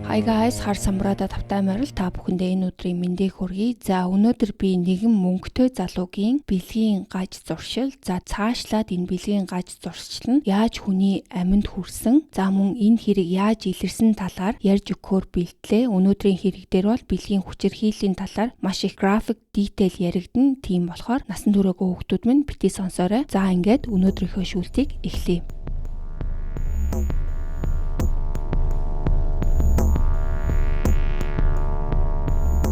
Hi guys, хар самбарада тавтай морил та бүхэндээ энэ өдрийн мэндийг хүргэе. За, өнөөдөр би нэгэн мөнгөтэй залуугийн бэлгийн гаж зуршил, за цаашлаад энэ бэлгийн гаж зуршил нь яаж хүний амьд хүрсэн, за мөн энэ хэрэг яаж илэрсэн талаар ярьж өгөхөөр бэлтлээ. Өнөөдрийн хэрэг дээр бол бэлгийн хүчирхийллийн талаар маш их график detail яригдана. Тийм болохоор насан туршаагүй хүүхдүүд минь битгий сонсоорой. За, ингээд өнөөдрийнхөө шүүлтийг эхлэе.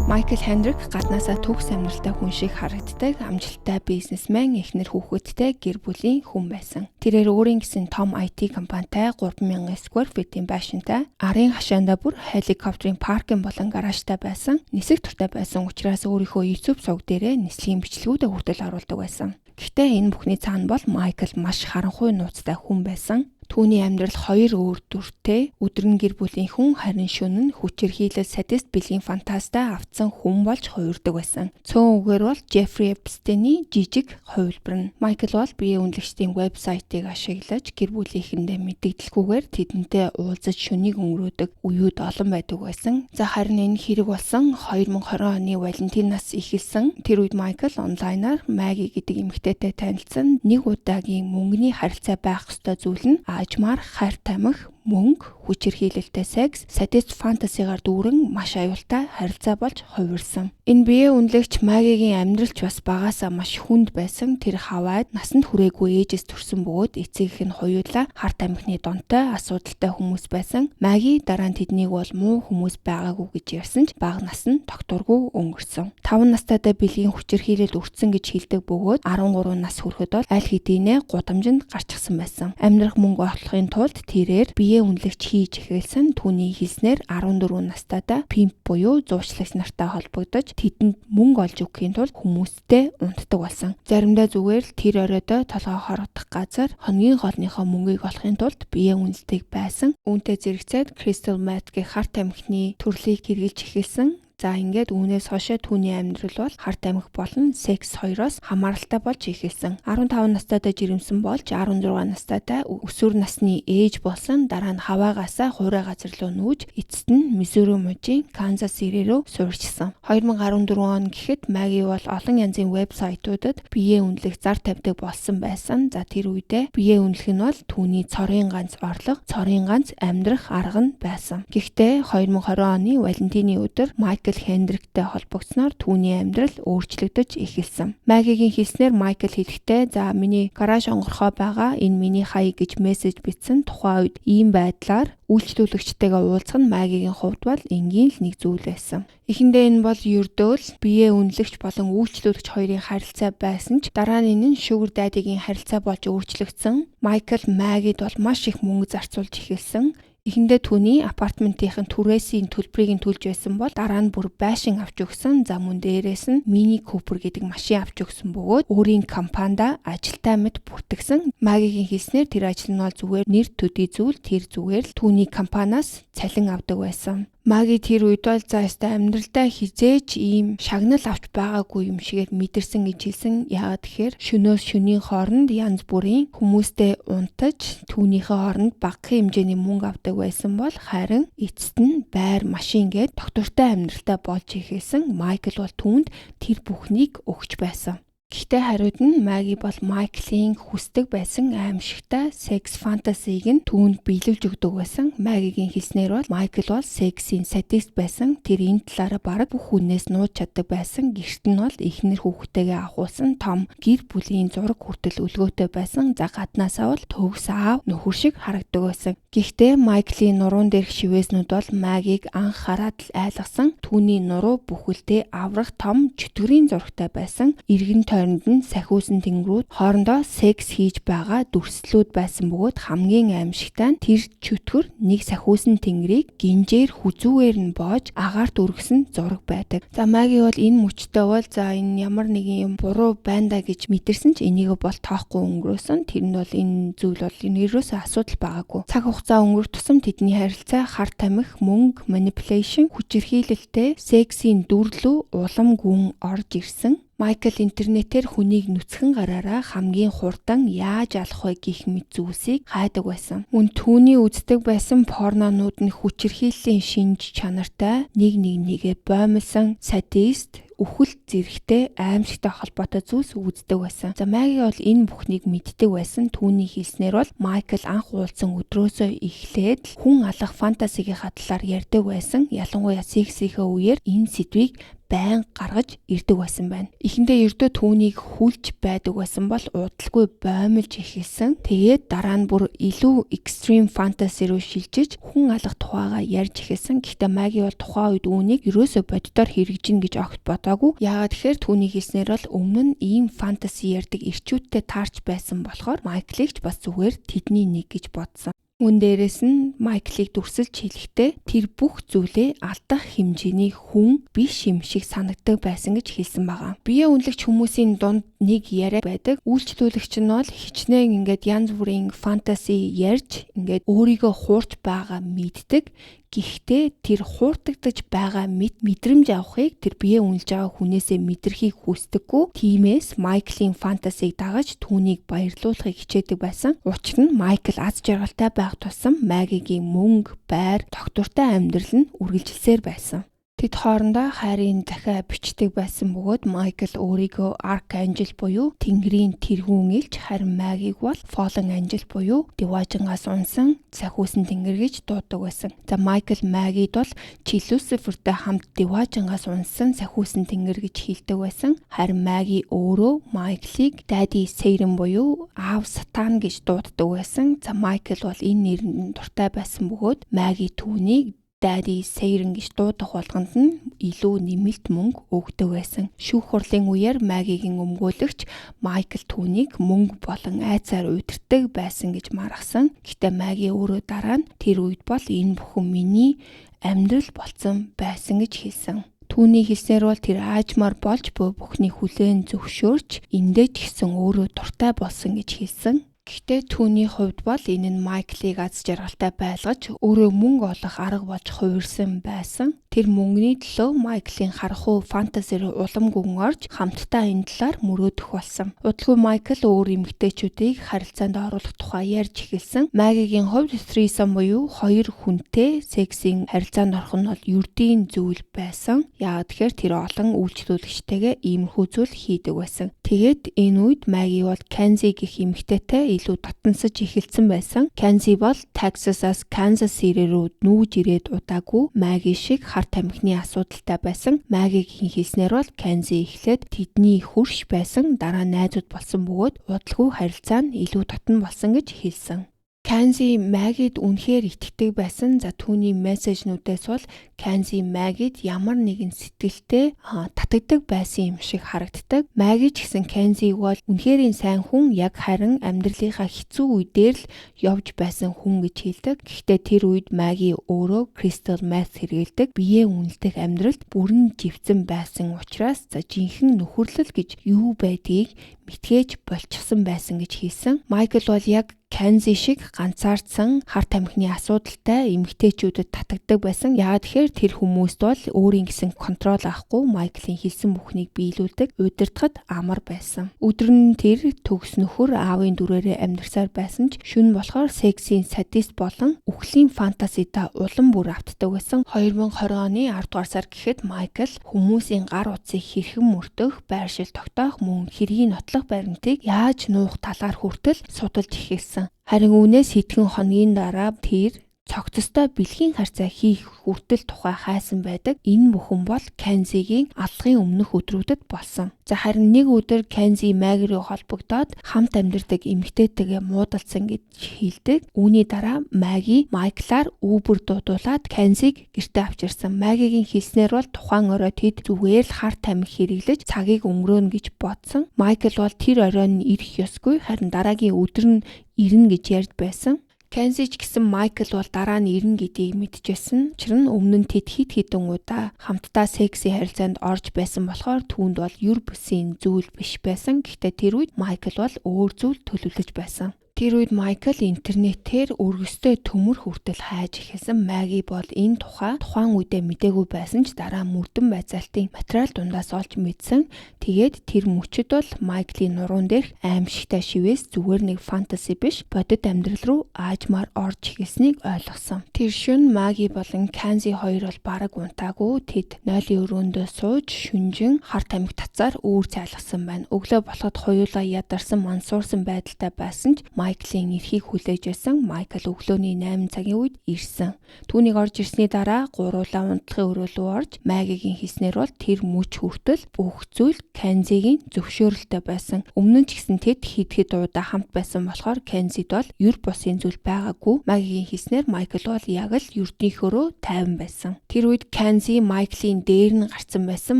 Майкл Хендрик гаднаасаа төгс амьдралтай хүн шиг харагддаг, амжилттай бизнесмен, эхнэр хүүхэдтэй гэр бүлийн хүн байсан. Тэрээр өөрийн гэсэн том IT компанитай 3000 square feet-ийн байшинтай, арын хашаандаа бүр хеликоптерын паркинг болон гаражтай байсан. Нисэх дуртай байсан учраас өөрийнхөө YouTube сувг дээрээ нислэгийн бичлэгүүдээ хүртэл оруулдаг байсан. Гэхдээ энэ бүхний цаана бол Майкл маш харанхуй нууцтай хүн байсан. Түүний амьдрал хоёр өөр дүртэй, өдөр нь гэр бүлийн хүн, харин шөнө нь хүчирхийлэл, садист бэлгийн фантазтай автсан хүн болж хувирдаг байсан. Цөөн үгээр бол Джеффри Эпстейний жижиг хувилбар нь. Майкл бол бие үнэлэгчдийн вебсайтыг ашиглаж гэр бүлийнхэндээ мэдэгдэлгүйгээр тэдэнтэй уулзаж шөнийг өнгөрөөдөг үеүд олон байдаг байсан. За, харин энэ хэрэг болсон 2020 оны Валентинаас эхэлсэн. Тэр үед Майкл онлайнаар Маги гэдэг эмэгтэйтэй танилцсан. Нэг удаагийн мөнгөний харилцаа байх ёстой зүйл нь аажмаар хайр тамхи, мөнгө, хүчирхийлэлтэй секс, садист фэнтезигаар дүүрэн маш аюултай харилцаа болж хувирсан. Энэ бие үнэлэгч Магигийн амьдрал ч бас багаасаа маш хүнд байсан. Тэр Хавайд насанд хүрээгүй ээжээс төрсэн бөгөөд эцэг эх нь хоёулаа хар тамхины донтой асуудалтай хүмүүс байсан. Маги дараа нь тэднийг бол муу хүмүүс байгаагүй гэж ярьсан ч бага нас нь тогтворгүй өнгөрсөн. 5 настайдаа бэлгийн хүчирхийлэлд өртсөн гэж хэлдэг бөгөөд 13 нас хүрэхэд бол аль хэдийнэ гудамжинд гарчихсан байсан. Амьдрах мөнгө олохын тулд тэрээр бие үнэлэгч хийж эхэлсэн. Түүний хэлснээр 14 настайдаа pimp буюу зуучлагч нартай холбогдож тэдэнд мөнгө олж өгөхийн тулд хүмүүстэй унтдаг болсон. Заримдаа зүгээр л тэр оройдоо толгой хорогдох газар хоногийн хоолныхоо мөнгийг олохын тулд бие үнэлдэг байсан. Үүнтэй зэрэгцээд Crystal Meth гэх хар тамхины төрлийг хэрэглэж эхэлсэн. За, ингээд үүнээс хойшоо түүний амьдрал бол хар тамхи болон секс хоёроос хамааралтай болж эхэлсэн. 15 настайдаа жирэмсэн болж 16 настайдаа өсвөр насны ээж болсон. Дараа нь Хавайгаасаа хуурай газар руу нүүж эцэст нь Миссури мужийн Канзас Сити рүү суурьшсан. 2014 он гэхэд Маги бол олон янзын вебсайтуудад бие үнэлэх зар тавьдаг болсон байсан. За, тэр үедээ бие үнэлэх нь бол түүний цорын ганц орлого, цорын ганц амьдрах арга нь байсан. Гэхдээ 2020 оны Валентины өдөр Майкл Хендриктэй холбогдсноор түүний амьдрал өөрчлөгдөж эхэлсэн. Магигийн хэлснээр Майкл хэлэхдээ за миний гараж онгорхой байгаа, энэ миний хаяг гэж мессеж бичсэн. Тухайн үед ийм байдлаар үйлчлүүлэгчтэйгээ уулзах нь Магигийн хувьд бол энгийн л нэг зүйл байсан. Эхэндээ энэ бол ердөө л бие үнэлэгч болон үйлчлүүлэгч хоёрын харилцаа байсан ч дараа нь энэ нь Sugar Daddy-гийн харилцаа болж өөрчлөгдсөн. Майкл Магид бол маш их мөнгө зарцуулж эхэлсэн. Эхэндээ түүний апартментийн түрээсийн төлбөрийг нь төлж байсан бол дараа нь бүр байшин авч өгсөн. За, мөн дээрээс нь Mini Cooper гэдэг машин авч өгсөн бөгөөд өөрийн компанида ажилтай мэт бүртгэсэн. Магигийн хэлснээр тэр ажил нь бол зүгээр нэр төдий зүйл, тэр зүгээр л түүний компаниас цалин авдаг байсан. Маги тэр үед бол за ёстой амьдралдаа хэзээ ч ийм шагнал авч байгаагүй юм шигээр мэдэрсэн гэж хэлсэн. Яагаад гэхээр шөнөөс шөнийн хооронд янз бүрийн хүмүүстэй унтаж түүнийхээ оронд багахан хэмжээний мөнгө авдаг байсан бол харин эцэст нь байр, машин гээд тогтвортой амьдралтай болж эхэлсэн. Майкл бол түүнд тэр бүхнийг өгч байсан. Гэхдээ хариуд нь Маги бол Майклын хүсдэг байсан аимшигтай секс фэнтезиг нь түүнд биелүүлж өгдөг байсан. Магигийн хэлснээр бол Майкл бол сексийн садист байсан. Тэр энэ талаараа бараг бүх хүнээс нууж чаддаг байсан. Гэрт нь бол эхнэр хүүхдтэйгээ авахулсан том гэр бүлийн зураг хүртэл өлгөөтэй байсан. За, гаднаасаа бол төгс аав нөхөр шиг харагдаг байсан. Гэхдээ Майклын нуруун дээрх шивээснүүд бол Магиг анх хараад л айлгасан. Түүний нуруу бүхэлдээ аврах том чөтгөрийн зурагтай байсан. Эргэн тойронд нь сахиусан тэнгэрүүд, хоорондоо секс хийж байгаа дүрслүүд байсан бөгөөд хамгийн аимшигтай нь тэр чөтгөр нэг сахиусан тэнгэрийг гинжээр хүзүүгээр нь боож агаарт өргөсөн зураг байдаг. За, Маги бол энэ мөчтэй бол за энэ ямар нэгэн юм буруу байна да гэж мэдэрсэн ч энийг бол тоохгүй өнгөрөөсөн. Тэр нь бол энэ зүйл бол энэ ерөөсөө асуудал байгаагүй. Цаг хугацаа өнгөрөх тусам тэдний харилцаа хар тамхи, мөнгө, manipulation, хүчирхийлэлтэй сексийн дүр лүү улам гүн орж ирсэн. Майкл интернетээр хүнийг нүцгэн гараараа хамгийн хурдан яаж алах вэ гэх мэт зүйлсийг хайдаг байсан. Мөн түүний үздэг байсан порнонууд нь хүчирхийллийн шинж чанартай, нэг нэг нэгэ боомлсон садист, үхэл зэрэгтэй аимшигтай холбоотой зүйлс үздэг байсан. За, Маги бол энэ бүхнийг мэддэг байсан. Түүний хэлснээр бол Майкл анх уулзсан өдрөөсөө эхлээд хүн алах фантазигийнхаа талаар ярьдаг байсан. Ялангуяа сексийнхээ үеэр энэ сэдвийг байнга гаргаж ирдэг байсан байна. Эхэндээ ердөө түүнийг хүлж байдаг байсан бол удалгүй боомлж эхэлсэн. Тэгээд дараа нь бүр илүү extreme fantasy руу шилжиж хүн алах тухайгаа ярьж эхэлсэн. Гэхдээ Маги бол тухайн үед үүнийг ерөөсөө боддоор хэрэгжинэ гэж огт бодоогүй. Яагаад тэгэхээр түүний хэлснээр бол өмнө нь ийм fantasy ярьдаг эрчүүдтэй таарч байсан болохоор Майклыг ч бас зүгээр тэдний нэг гэж бодсон. Мөн дээрэс нь Майклыг дүрсэлж хэлэхдээ тэр бүх зүйлээ алдах хэмжээний хүн биш юм шиг санагддаг байсан гэж хэлсэн байгаа. Биеэ үнэлэгч хүмүүсийн дунд нэг яриа байдаг. Үйлчлүүлэгч нь бол хичнээн ингээд янз бүрийн fantasy ярьж ингээд өөрийгөө хуурч байгаа мэддэг. Гэхдээ тэр хууртагдаж байгаа мэт мэдрэмж авахыг тэр биеэ үнэлж байгаа хүнээсээ мэдрэхийг хүсдэггүй. Тиймээс Майклийн fantasy г дагаж түүнийг баярлуулахыг хичээдэг байсан. Учир нь Майкл аз жаргалтай байх тусам Магигийн мөнгө, байр, тогтвортой амьдрал нь үргэлжилсээр байсан. Тэд хоорондоо хайрын захиа бичдэг байсан бөгөөд Майкл өөрийгөө Archangel буюу Тэнгэрийн тэргүүн элч, харин Магиг бол Fallen Angel буюу Диваажингаас унсан сахиусан тэнгэр гэж дууддаг байсан. За, Майкл Магид бол чи Люцифертэй хамт Диваажингаас унсан сахиусан тэнгэр гэж хэлдэг байсан. Харин Маги өөрөө Майклыг Daddy Satan буюу аав сатан гэж дууддаг байсан. За, Майкл бол энэ нэрэнд дуртай байсан бөгөөд Маги түүнийг Daddy Satan гэж дуудах болгонд нь илүү нэмэлт мөнгө өгдөг байсан. Шүүх хурлын үеэр Магигийн өмгөөлөгч Майкл түүнийг мөнгө болон айцаар удирддаг байсан гэж маргасан. Гэхдээ Маги өөрөө дараа нь тэр үед бол энэ бүхэн миний амьдрал болсон байсан гэж хэлсэн. Түүний хэлснээр бол тэр аажмаар болж буй бүхний хүлээн зөвшөөрч эндээ ч гэсэн өөрөө дуртай болсон гэж хэлсэн. Гэхдээ түүний хувьд бол энэ нь Майклыг аз жаргалтай байлгаж өөрөө мөнгө олох арга болж хувирсан байсан. Тэр мөнгөний төлөө Майклийн харанхуй fantasy руу улам гүн орж хамтдаа энэ талаар мөрөөдөх болсон. Удалгүй Майкл өөр эмэгтэйчүүдийг харилцаанд оруулах тухай ярьж эхэлсэн. Магигийн хувьд threesome буюу хоёр хүнтэй сексийн харилцаанд орох нь бол ердийн зүйл байсан. Яагаад тэгэхээр тэр олон үйлчлүүлэгчтэйгээ иймэрхүү зүйл хийдэг байсан. Тэгээд энэ үед Маги бол Кензи гэх эмэгтэйтэй илүү дотносож эхэлсэн байсан. Кензи бол Texas-аас Kansas City рүү нүүж ирээд удаагүй Маги шиг хар тамхины асуудалтай байсан. Магигийн хэлснээр бол Кензи эхлээд тэдний хөрш байсан, дараа найзууд болсон бөгөөд удалгүй харилцаа нь илүү дотно болсон гэж хэлсэн. Кензи Магид үнэхээр итгэдэг байсан. За, түүний мессежнүүдээс бол Кензи Магид ямар нэгэн сэтгэлтэй татагдаг байсан юм шиг харагддаг. Маги ч гэсэн Кензиг бол үнэхээр сайн хүн, яг харин амьдралынхаа хэцүү үедээр л явж байсан хүн гэж хэлдэг. Гэхдээ тэр үед Маги өөрөө crystal meth хэрэглэдэг, биеэ үнэлдэх амьдралд бүрэн живсэн байсан учраас за жинхэнэ нөхөрлөл гэж юу байдгийг мэдэхээ больчихсон байсан гэж хэлсэн. Майкл бол яг Кензи шиг ганцаардсан хар тамхины асуудалтай эмэгтэйчүүдэд татагдаг байсан. Яагаад тэгэхээр тэр хүмүүст бол өөрийн гэсэн control авахгүй, Майклийн хэлсэн бүхнийг биелүүлдэг, удирдахад амар байсан. Өдөр нь тэр төгс нөхөр аавын дүрээрээ амьдарсаар байсан ч шөнө болохоор сексийн садист болон үхлийн fantasy даа улам бүр автдаг байсан. 2020 оны 10 дугаар сар гэхэд Майкл хүмүүсийн гар утсыг хэрхэн мөрдөх, байршил тогтоох, мөн хэргийн нотлох баримтыг яаж нуух талаар хүртэл судалж эхэлсэн. Харин үүнээс хэдхэн хоногийн дараа тэр цогцостой бэлгийн харьцаа хийх хүртэл тухай хайсан байдаг. Энэ бүхэн бол Кензигийн аллагын өмнөх өдрүүдэд болсон. За, харин нэг өдөр Кензи Маги руу холбогдоод хамт амьдардаг эмэгтэйтэйгээ муудалцсан гэж хэлдэг. Үүний дараа Маги Майклаар Uber дуудуулаад Кензиг гэртээ авчирсан. Магигийн хэлснээр бол тухайн орой тэд зүгээр л хар тамхи хэрэглэж цагийг өнгөрөөнө гэж бодсон. Майкл бол тэр оройн ирэх ёсгүй, харин дараагийн өдөр нь ирнэ гэж ярьж байсан. Кензи ч гэсэн Майкл бол дараа нь ирнэ гэдгийг мэдчихсэн. Учир нь өмнө нь тэд хэд хэдэн удаа хамтдаа секси харилцаанд орж байсан болохоор түүнд бол ер бусын зүйл биш байсан. Гэхдээ тэр үед Майкл бол өөр зүйл төлөвлөж байсан. Тэр үед Майкл интернетээр өргөстэй төмөр хүртэл хайж эхэлсэн. Маги бол энэ тухай тухайн үедээ мдээгүй байсан ч дараа мөрдөн байцаалтын материал дундаас олж мэдсэн. Тэгээд тэр мөчид бол Майклийн нуруунд дээрх аимшигтай шивээс зүгээр нэг фэнтези биш, бодит амьдрал руу аажмаар орж эхэлснийг ойлгосон. Тэр шөнө Маги болон Канзи хоёр бол бараг унтаагүй. Тэд нойлын өрөөндөө сууж шүнжин хар тамхи татсаар үүр цайлгасан байна. Өглөө болоход хоёулаа ядарсан, мансуурсан байдалтай байсан ч Майклийн эрхийг хүлээж байсан. Майкл өглөөний 8 цагийн үед ирсэн. Түүнийг орж ирсний дараа гуруулаа унтлахын өрөө рүү орж Магигийн хэлснээр бол тэр мөч хүртэл бүх зүйл Кензигийн зөвшөөрөлтэй байсан. Өмнө нь ч гэсэн тэд хэд хэд удаа хамт байсан болохоор Кензид бол ер бусын зүйл байгаагүй. Магигийн хэлснээр Майкл бол яг л ердийнхөөрөө тайван байсан. Тэр үед Кензи Майклийн дээр нь гарцсан байсан.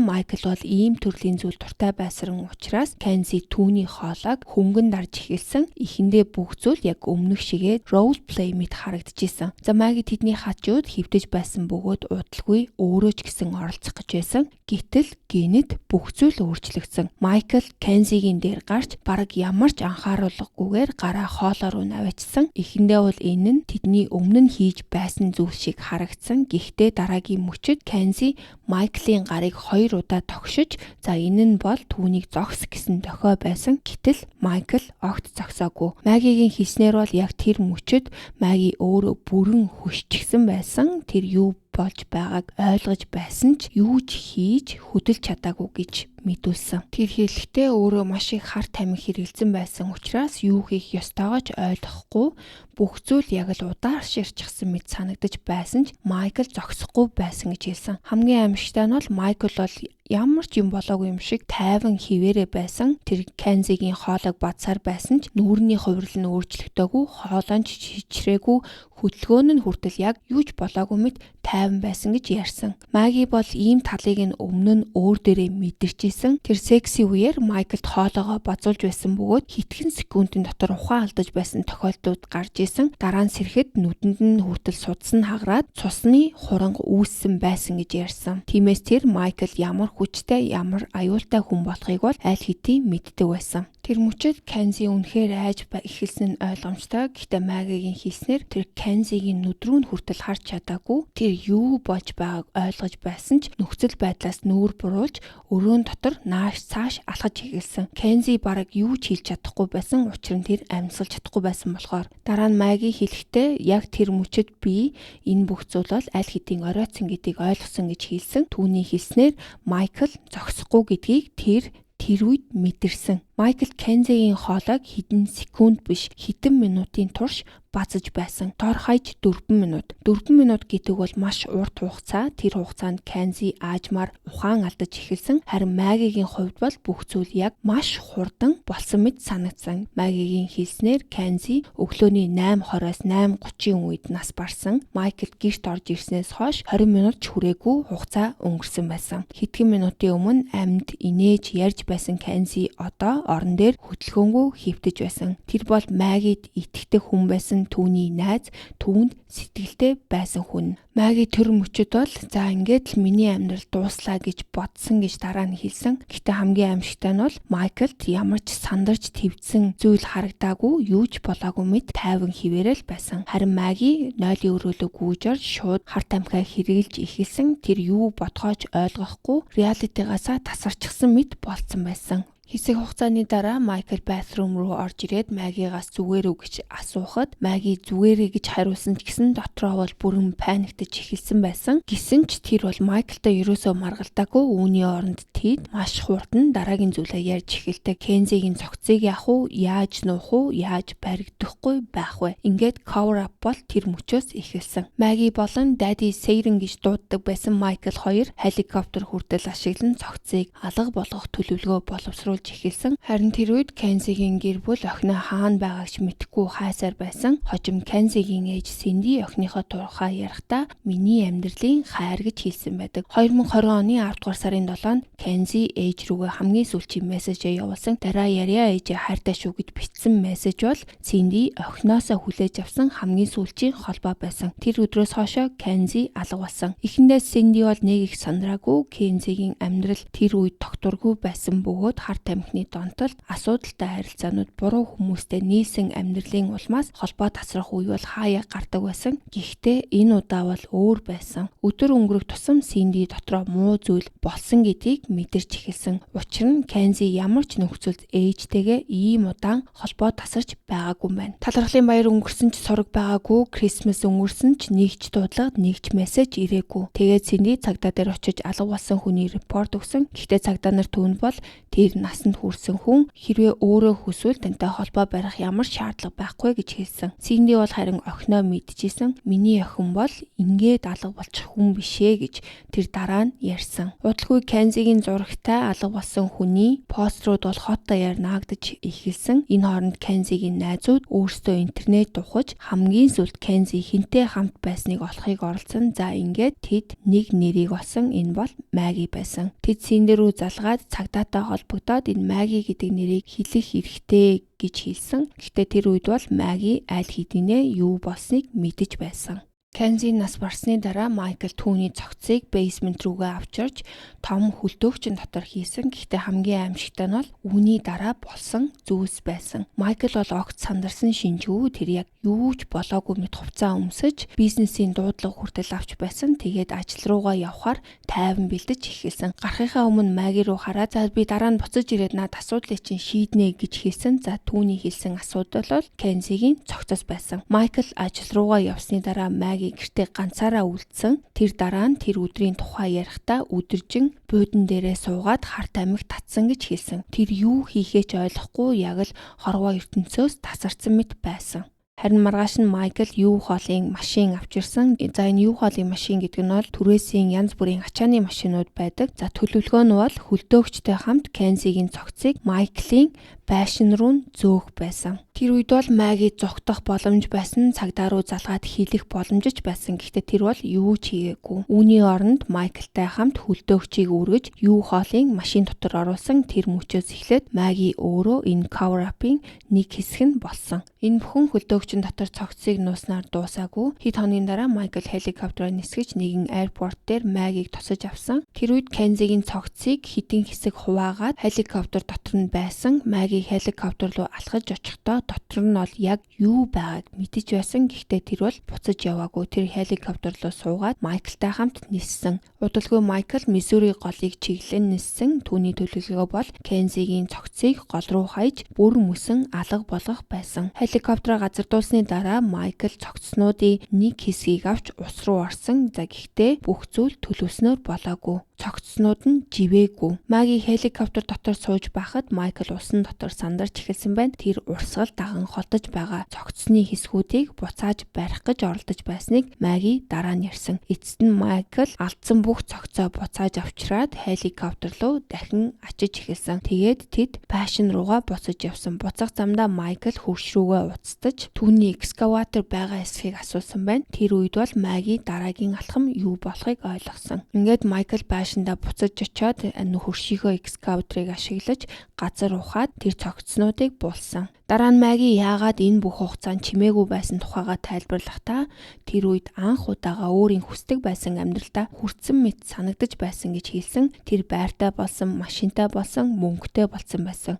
Майкл бол ийм төрлийн зүйл дуртай байсан учраас Кензи түүний хоолойг хөнгөн дарж эхэлсэн. Эхэндээ бүх зүйл яг өмнөх шигээ role play мэт харагдчихсэн. За, Маги тэдний хажууд хэвтэж байсан бөгөөд удалгүй өөрөө ч гэсэн оролцох гэж байсан. Гэтэл гэнэт бүх зүйл өөрчлөгдсөн. Майкл Кензигийн дээр гарч бараг ямар ч анхааруулгагүйгээр гараа хоолой руу наваачсан. Эхэндээ бол энэ нь тэдний өмнө нь хийж байсан зүйл шиг харагдсан. Гэхдээ дараагийн мөчид Кензи Майклийн гарыг хоёр удаа тогшиж, за, энэ нь бол түүнийг зогс гэсэн дохио байсан. Гэтэл Майкл огт зогсоогүй. Магигийн хэлснээр бол яг тэр мөчид Маги өөрөө бүрэн хөшчихсөн байсан. Тэр юу болж байгааг ойлгож байсан ч юу ч хийж хөдөлж чадаагүй гэж мэдүүлсэн. Тэр хэлэхдээ өөрөө маш их хар тамхи хэрэглэсэн байсан учраас юу хийх ёстойгоо ч ойлгохгүй, бүх зүйл яг л удааширчихсан мэт санагдаж байсан ч Майкл зогсохгүй байсан гэж хэлсэн. Хамгийн аимшигтай нь бол Майкл бол ямар ч юм болоогүй юм шиг тайван хэвээрээ байсан. Тэр Кензигийн хоолойг бадсаар байсан ч нүүрний хувирал нь өөрчлөгдөөгүй, хоолой нь чичрээгүй, хөдөлгөөн нь хүртэл яг юу ч болоогүй мэт тайван байсан гэж ярьсан. Маги бол ийм талыг нь өмнө нь өөр дээрээ мэдэрч исэн. Тэр секси үеэр Майклд хоолойгоо базуулж байсан бөгөөд хэдхэн секундын дотор ухаан алдаж байсан тохиолдлууд гарч исэн. Дараа нь сэрэхэд нүдэнд нь хүртэл судас нь хагараад цусны хуранга үүссэн байсан гэж ярьсан. Тиймээс тэр Майкл ямар хүчтэй, ямар аюултай хүн болохыг бол аль хэдийн мэддэг байсан. Тэр мөчид Кензи үнэхээр айж эхэлсэн нь ойлгомжтой. Гэхдээ Магигийн хэлснээр тэр Кензигийн нүд рүү нь хүртэл харж чадаагүй. Тэр юу болж байгааг ойлгож байсан ч нөхцөл байдлаас нүүр буруулж өрөөн дотор нааш цааш алхаж эхэлсэн. Кензи бараг юу ч хэлж чадахгүй байсан. Учир нь тэр амьсгалж чадахгүй байсан болохоор. Дараа нь Маги хэлэхдээ яг тэр мөчид би энэ бүх зүйл бол аль хэдийн оройтсон гэдгийг ойлгосон гэж хэлсэн. Түүний хэлснээр Майкл зогсохгүй гэдгийг тэр тэр үед мэдэрсэн. Майкл Кензигийн хоолойг хэдэн секунд биш, хэдэн минутын турш базаж байсан. Дор хаяж 4 минут. 4 минут гэдэг бол маш урт хугацаа. Тэр хугацаанд Кензи аажмаар ухаан алдаж эхэлсэн. Харин Магигийн хувьд бол бүх зүйл яг маш хурдан болсон мэт санагдсан. Магигийн хэлснээр Кензи өглөөний 8:20-оос 8:30-ын үед нас барсан. Майкл гэрт орж ирснээс хойш 20 минут ч хүрээгүй хугацаа өнгөрсөн байсан. Хэдхэн минутын өмнө амьд инээж ярьж байсан Кензи одоо орон дээр хөдөлгөөнгүй хэвтэж байсан. Тэр бол Магид итгэдэг хүн байсан, түүний найз, түүнд сэтгэлтэй байсан хүн. Маги тэр мөчид бол за, ингээд л миний амьдрал дууслаа гэж бодсон гэж дараа нь хэлсэн. Гэхдээ хамгийн аимшигтай нь бол Майклд ямар ч сандарч твдсэн зүйл харагдаагүй, юу ч болоогүй мэт тайван хэвээрээ л байсан. Харин Маги нойлын өрөөлөө гүйж орж шууд хар тамхиа хэрэглэж эхэлсэн. Тэр юу бодохоо ч ойлгохгүй, reality гаасаа тасарчихсан мэт болцсон байсан. Хэсэг хугацааны дараа Майкл bathroom руу орж ирээд Магигаас зүгээр үү гэж асуухад Маги зүгээрээ гэж хариулсан ч гэсэн дотроо бол бүрэн panic таж эхэлсэн байсан. Гэсэн ч тэр бол Майклтай ерөөсөө маргалдаагүй. Үүний оронд тэд маш хурдан дараагийн зүйлээ ярьж эхэлдэг. Кензигийн цогцыг яах уу, яаж нуух уу, яаж баригдахгүй байх вэ? Ингээд cover up бол тэр мөчөөс эхэлсэн. Маги болон Daddy Satan гэж дууддаг байсан Майкл хоёр хеликоптер хүртэл ашиглан цогцыг алга болгох төлөвлөгөө боловсруулж эхэлсэн. Харин тэр үед Кензигийн гэр бүл охиноо хаана байгааг ч мэдэхгүй хайсаар байсан. Хожим Кензигийн ээж Синди охиныхоо тухай ярихдаа миний амьдралын хайр гэж хэлсэн байдаг. 2020 оны 10 дугаар сарын 7-нд Кензи ээж рүүгээ хамгийн сүүлчийн мессежээ явуулсан. Дараа ярья, ээжээ, хайртай шүү гэж бичсэн мессеж бол Синди охиноосоо хүлээж авсан хамгийн сүүлчийн холбоо байсан. Тэр өдрөөс хойшоо Кензи алга болсон. Эхэндээ Синди бол нэг их сандраагүй. Кензигийн амьдрал тэр үед тогтворгүй байсан бөгөөд хар тамхины донтолт, асуудалтай харилцаанууд, буруу хүмүүстэй нийлсэн амьдралын улмаас холбоо тасрах үе бол хаяа гардаг байсан. Гэхдээ энэ удаа бол өөр байсан. Өдөр өнгөрөх тусам Синди дотроо муу зүйл болсон гэдгийг мэдэрч эхэлсэн. Учир нь Кензи ямар ч нөхцөлд ээжтэйгээ ийм удаан холбоо тасарч байгаагүй юм байна. Талархлын баяр өнгөрсөн ч сураг байгаагүй, Christmas өнгөрсөн ч нэг ч дуудлага, нэг ч мессеж ирээгүй. Тэгээд Синди цагдаа дээр очиж алга болсон хүний report өгсөн. Гэхдээ цагдаа нар түүнд бол тэр насанд хүрсэн хүн, хэрвээ өөрөө хүсвэл тантай холбоо барих ямар ч шаардлага байхгүй гэж хэлсэн. Синди бол харин охиноо мэдчихсэн. Миний охин бол ингээд алга болчих хүн биш ээ гэж тэр дараа нь ярьсан. Удалгүй Кензигийн зурагтай алга болсон хүний постерууд бол хот даяар наагдаж эхэлсэн. Энэ хооронд Кензигийн найзууд өөрсдөө интернет духаж хамгийн сүүлд Кензи хэнтэй хамт байсныг олохыг оролдсон. За, ингээд тэд нэг нэрийг олсон. Энэ бол Маги байсан. Тэд Синди рүү залгаад цагдаатай холбогдоод энэ Маги гэдэг нэрийг хэлэх эрхтэй гэж хэлсэн. Гэхдээ тэр үед бол Маги аль хэдийнэ юу болсныг мэдэж байсан. Кензи нас барсны дараа Майкл түүний цогцыг basement рүүгээ авчирч том хөлдөөгчийн дотор хийсэн. Гэхдээ хамгийн аимшигтай нь бол үүний дараа болсон зүйлс байсан. Майкл бол огт сандарсан шинжгүй, тэр яг юу ч болоогүй мэт хувцаа өмсөж, бизнесийн дуудлага хүртэл авч байсан. Тэгээд ажил руугаа явхаар тайван бэлдэж эхэлсэн. Гарахынхаа өмнө Маги руу хараа, "За, би дараа нь буцаж ирээд над асуудлыг чинь шийднэ" гэж хэлсэн. За, түүний хэлсэн асуудал бол Кензигийн цогцос байсан. Майкл ажил руугаа явсны дараа Маги гэртээ ганцаараа үлдсэн. Тэр дараа нь тэр өдрийн тухай ярихдаа өдөржин буудан дээрээ суугаад хар тамхи татсан гэж хэлсэн. Тэр юу хийхээ ч ойлгохгүй, яг л хорвоо ертөнцөөс тасарсан мэт байсан. Харин маргааш нь Майкл U-Haul-ын машин авчирсан. За, энэ U-Haul-ын машин гэдэг нь бол түрээсийн янз бүрийн ачааны машинууд байдаг. За, төлөвлөгөө нь бол хөлдөөгчтэй хамт Кензигийн цогцыг Майклийн байшин руу зөөх байсан. Тэр үед бол Маги зугтах боломж байсан, цагдаа руу залгаад хэлэх боломж ч байсан. Гэхдээ тэр бол юу ч хийгээгүй. Үүний оронд Майклтай хамт хөлдөөгчийг өргөж U-Haul-ын машин дотор оруулсан. Тэр мөчөөс эхлээд Маги өөрөө энэ cover up-ын нэг хэсэг нь болсон. Энэ бүхэн хөлдөөгчийн дотор цогцыг нууснаар дуусаагүй. Хэд хоногийн дараа Майкл хеликоптероор нисгэж нэгэн airport дээр Магиг тосож авсан. Тэр үед Кензигийн цогцыг хэдэн хэсэг хуваагаад хеликоптер дотор нь байсан. Маги хеликоптер руу алхаж очихдоо дотор нь бол яг юу байгааг мэдэж байсан. Гэхдээ тэр бол буцаж яваагүй. Тэр хеликоптер руу суугаад Майклтай хамт ниссэн. Удалгүй Майкл Миссури голыг чиглэн ниссэн. Түүний төлөвлөгөө бол Кензигийн цогцыг гол руу хаяж бүр мөсөн алга болгох байсан. Хеликоптероо газардуулсны дараа Майкл цогцснуудын нэг хэсгийг авч ус руу орсон. За, гэхдээ бүх зүйл төлөвлөснөөр болоогүй, цогцснууд нь живээгүй. Маги хеликоптер дотор сууж байхад Майкл усан дотор сандарч эхэлсэн байна. Тэр урсгал даган холдож байгаа цогцсны хэсгүүдийг буцааж барих гэж оролдож байсныг Маги дараа нь ярьсан. Эцэст нь Майкл алдсан бүх цогцоо буцааж авчраад хеликоптер руу дахин ачиж эхэлсэн. Тэгээд тэд байшин руугаа буцаж явсан. Буцах замдаа Майкл хөрш рүүгээ уцтаж түүний экскаватор байгаа хэсгийг асуусан байна. Тэр үед бол Маги дараагийн алхам юу болохыг ойлгосон. Ингээд Майкл байшиндаа буцаж очиод хөршийнхөө экскаваторыг ашиглаж газар ухаад тэр цогцснуудыг буулсан. Дараа нь Маги яагаад энэ бүх хугацаанд чимээгүй байсан тухайгаа тайлбарлахдаа тэр үед анх удаага өөрийн хүсдэг байсан амьдралдаа хүрсэн мэт санагдаж байсан гэж хэлсэн. Тэр байртай болсон, машинтай болсон, мөнгөтэй болсон байсан.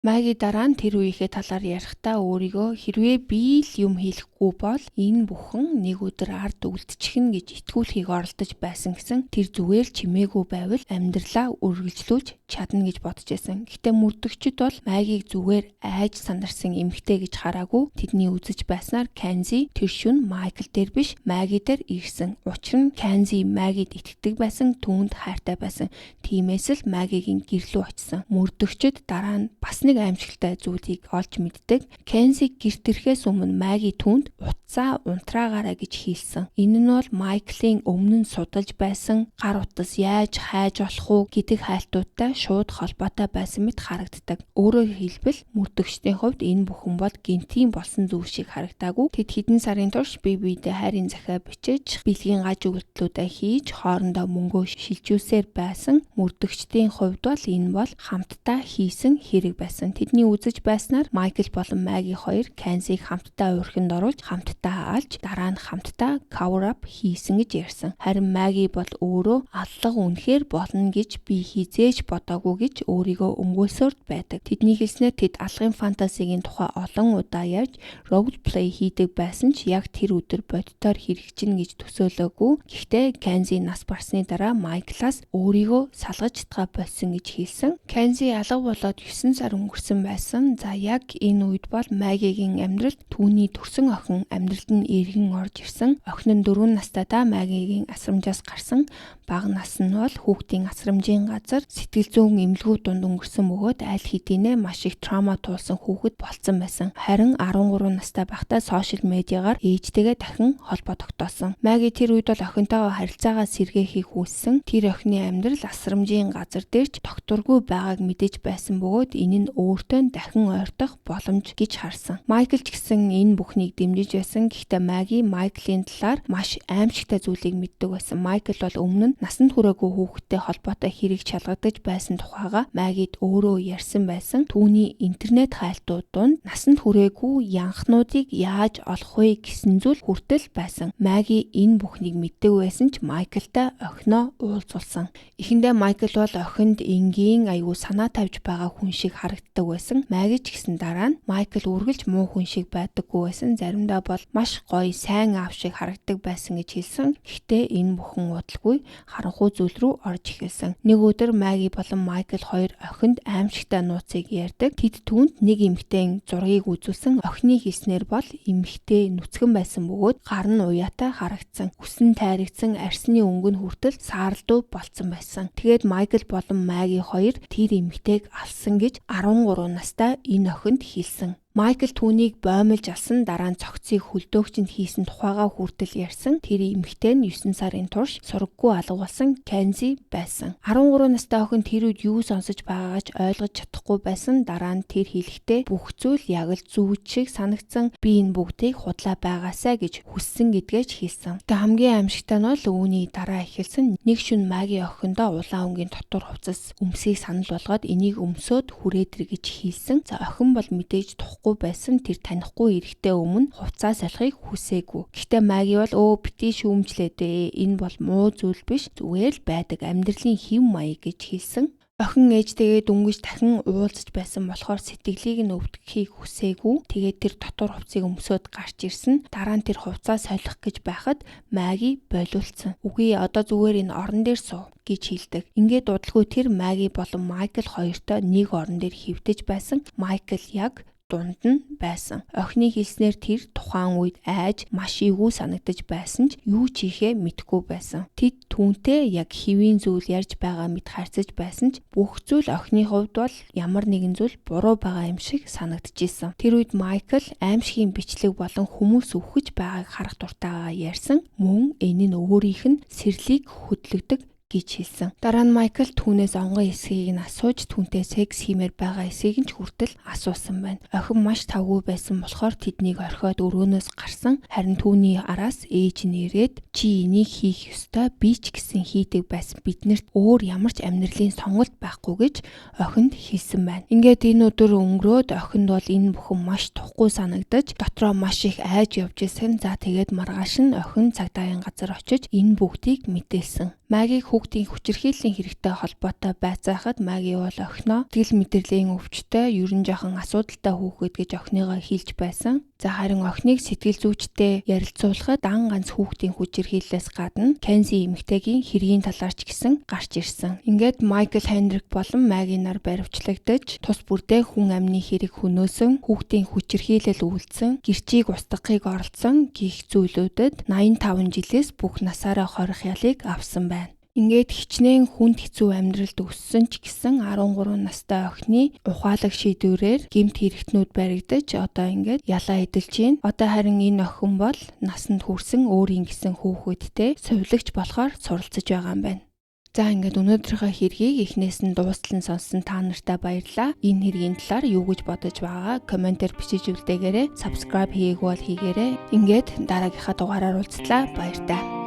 Маги дараа нь тэр үеийнхээ талаар ярихдаа өөрийгөө хэрвээ би л юм хийхгүй бол энэ бүхэн нэг өдөр ард үлдчихнэ гэж итгүүлэхийг оролдож байсан гэсэн, тэр зүгээр л чимээгүй байвал амьдралаа үргэлжлүүлж чадна гэж бодож байсан. Гэхдээ мөрдөгчид бол Магиг зүгээр айж сандарсан эмэгтэй гэж хараагүй. Тэдний үзэж байснаар Кензи тэр шөнө Майкл дээр биш, Маги дээр ирсэн. Учир нь Кензи Магид итгэдэг байсан, түүнд хайртай байсан. Тиймээс л Магигийн гэр лүү очсон. Мөрдөгчид дараа нь бас нэг аимшигтай зүйлийг олж мэддэг. Кензи гэрт ирэхээс өмнө Маги түүнд утсаа унтраагаарай гэж хэлсэн. Энэ нь бол Майклын өмнө нь судалж байсан гар утас яаж хайж болох уу гэдэг хайлтуудтай шууд холбоотой байсан мэт харагддаг. Өөрөөр хэлбэл, мөрдөгчдийн хувьд энэ бүхэн бол гэнэтийн болсон зүйл шиг харагдаагүй. Тэд хэдэн сарын турш бие биедээ хайрын захиа бичиж, бэлгийн гаж үйлдэлүүдээ хийж, хоорондоо мөнгөө шилжүүлсээр байсан. Мөрдөгчдийн хувьд бол энэ бол хамтдаа хийсэн хэрэг байсан. Тэдний үзэж байснаар Майкл болон Маги хоёр Кензиг хамтдаа уурхинд оруулж, хамтдаа алж, дараа нь хамтдаа cover up хийсэн гэж ярьсан. Харин Маги бол өөрөө аллага үнэхээр болно гэж би хэзээ ч бодоогүй. бодоогүй гэж өөрийгөө өмгөөлсөөр байдаг. Тэдний хэлснээр тэд алгын фантазигийн тухай олон удаа ярьж role play хийдэг байсан ч яг тэр өдөр бодитоор хэрэгжинэ гэж төсөөлөөгүй. Гэхдээ Кензи нас барсны дараа Майклаас өөрийгөө салгаж чадгаа болсон гэж хэлсэн. Кензи алга болоод 9 сар өнгөрсөн байсан. За яг энэ үед бол Магигийн амьдралд түүний төрсөн охин амьдралд нь эргэн орж ирсэн. Охин нь 4 настайдаа Магигийн асрамжаас гарсан. Бага нас нь бол хүүхдийн асрамжийн газар сэтгэл зүйн эмнэлгүүд дунд өнгөрсөн бөгөөд аль хэдийнэ маш их trauma туулсан хүүхэд болцсон байсан. Харин 13 настай байхдаа social media гаар ээжтэйгээ дахин холбоо тогтоосон. Маги тэр үед бол охинтойгоо харилцаагаа сэргээхийг хүссэн. Тэр охины амьдрал асрамжийн газар дээр ч тогтворгүй байгааг мэдэж байсан бөгөөд энэ нь өөртөө дахин ойртох боломж гэж харсан. Майкл ч гэсэн энэ бүхнийг дэмжиж байсан. Гэхдээ Маги Майклийн талаар маш аимшигтай зүйлийг мэддэг байсан. Майкл бол өмнө нь насанд хүрээгүй хүүхэдтэй холбоотой хэрэг шалгагдаж байсан тухайгаа Магид өөрөө ярьсан байсан. Түүний интернет хайлтууд дунд насанд хүрээгүй янхнуудыг яаж олох вэ гэсэн зүйл хүртэл байсан. Маги энэ бүхнийг мэддэг байсан ч Майклтай охиноо уулзуулсан. Эхэндээ Майкл бол охинд энгийн аюу санаа тавьж байгаа хүн шиг харагддаг байсан. Маги ч гэсэн дараа нь Майкл үргэлж муу хүн шиг байдаггүй байсан. Заримдаа бол маш гоё сайн аав шиг харагддаг байсан гэж хэлсэн. Гэхдээ энэ бүхэн удалгүй харанхуй зүйл рүү орж эхэлсэн. Нэг өдөр Маги болон Майкл хоёр охинд аимшигтай нууцыг ярьдаг. Тэд түүнд нэг эмэгтэйн зургийг үзүүлсэн. Охины хэлснээр бол эмэгтэй нүцгэн байсан бөгөөд гар нь уяатай харагдсан. Үсэн тайрагдсан, арьсны өнгө нь хүртэл сааралдуу болцсон байсан. Тэгээд Майкл болон Маги хоёр тэр эмэгтэйг алсан гэж 13 настай энэ охинд хэлсэн. Майкл түүнийг боомлж алсан, дараа нь цогцыг хөлдөөгчөнд хийсэн тухайгаа хүртэл ярьсан. Тэр эмэгтэй нь 9 сарын турш сураггүй алга болсон Кензи байсан. 13 настай охин тэр үед юу сонсож байгаагаа ч ойлгож чадахгүй байсан. Дараа нь тэр хэлэхдээ бүх зүйл яг л зөв шиг санагдсан. Би энэ бүгдийг худлаа байгаасай гэж хүссэн гэдгээ ч хэлсэн. Тэгээ хамгийн аимшигтай нь бол үүний дараа эхэлсэн. Нэг шөнө Маги охиндоо улаан өнгийн дотор хувцас өмсгийг санал болгоод энийг өмсөөд хүрээд ир гэж хэлсэн. За охин бол мэдээж тухгүй байсан. Тэр танихгүй эрэгтэй өмнө хувцас солихыг хүсээгүй. Гэхдээ Маги бол бити шүүмжлээ дээ. Энэ бол муу зүйл биш. Зүгээр л байдаг амьдралын хэв маяг гэж хэлсэн. Охин ээжтэйгээ дөнгөж дахин уулзаж байсан болохоор сэтгэлийг нь өвдөхийг хүсээгүй. Тэгээд тэр дотор хувцсыг өмсөөд гарч ирсэн. Дараа нь тэр хувцаа солих гэж байхад Маги болиулсан. Үгүй одоо зүгээр энэ орон дээр суу гэж хэлдэг. Ингээд удалгүй тэр Маги болон Майкл хоёртой нэг орон дээр хэвтэж байсан. Майкл яг дунд нь байсан. Охины хэлснээр тэр тухайн үед айж маш эвгүй санагдаж байсан ч юу ч хийхээ мэдэхгүй байсан. Тэд түүнтэй яг хэвийн зүйл ярьж байгаа мэт харьцаж байсан ч бүх зүйл охины хувьд бол ямар нэгэн зүйл буруу байгаа юм шиг санагдчихсэн. Тэр үед Майкл аимшигын бичлэг болон хүмүүс үхэж байгааг харах дуртайгаа ярьсан. Мөн энэ нь өөрийнх нь сэрлийг хөдлөгдөг гэж хэлсэн. Дараа нь Майкл түүнээс онгон эсхийг нь асууж түүнтэй секс хиймээр байгаа эсхийг нь ч хүртэл асуусан байна. Охин маш тавгүй байсан болохоор тэднийг орхиод өрөөнөөс гарсан. Харин түүний араас ээж нь ирээд чи энийг хийх ёстой, би ч гэсэн хийдэг байсан. Биднэрт өөр ямар ч амьдралын сонголт байхгүй гэж охинд хэлсэн байна. Ингээд энэ өдөр өнгөрөөд охинд бол энэ бүхэн маш тухгүй санагдаж дотроо маш их айж явж исэн. За тэгээд маргааш нь охин цагдаагийн газар очиж энэ бүгдийг мэдээлсэн. Магийг хүүхдийн хүчирхийллийн хэрэгтэй холбоотой байцаахад Маги бол охиноо сэтгэл мэдрэлийн өвчтэй, ер нь жоохон асуудалтай хүүхэд гэж охиныгоо хэлж байсан. За харин охиныг сэтгэл зүйчтэй ярилцуулахад дан ганц хүүхдийн хүчирхийллээс гадна Кензи эмэгтэйгийн хэргийн талаар ч гэсэн гарч ирсэн. Ингээд Майкл Хендрик болон Маги нар баривчлагдаж тус бүрдээ хүн амны хэрэг хөнөөсөн, хүүхдийн хүчирхийлэл үйлдсэн, гэрчийг устгахыг оролдсон гих зүйлүүдэд 85 жилээс бүх насаараа хорих ялыг авсан байна. Ингээд хичнээн хүнд хэцүү амьдралд өссөн ч гэсэн 13 настай охины ухаалаг шийдвэрээр гэмт хэрэгтнүүд баригдаж одоо ингээд ялаа эдэлж байна. Одоо харин энэ охин бол насанд хүрсэн өөрийн гэсэн хүүхэдтэй сувилагч болохоор суралцаж байгаа юм байна. За ингээд өнөөдрийнхөө хэргийг эхнээс нь дуустал нь сонссон та нартай баярлалаа. Энэ хэргийн талаар юу гэж бодож байгаа комментээр бичиж үлдээгээрэй. Subscribe хийгээгүй бол хийгээрэй. Ингээд дараагийнхаа дугаараар уулзлаа. Баяртай.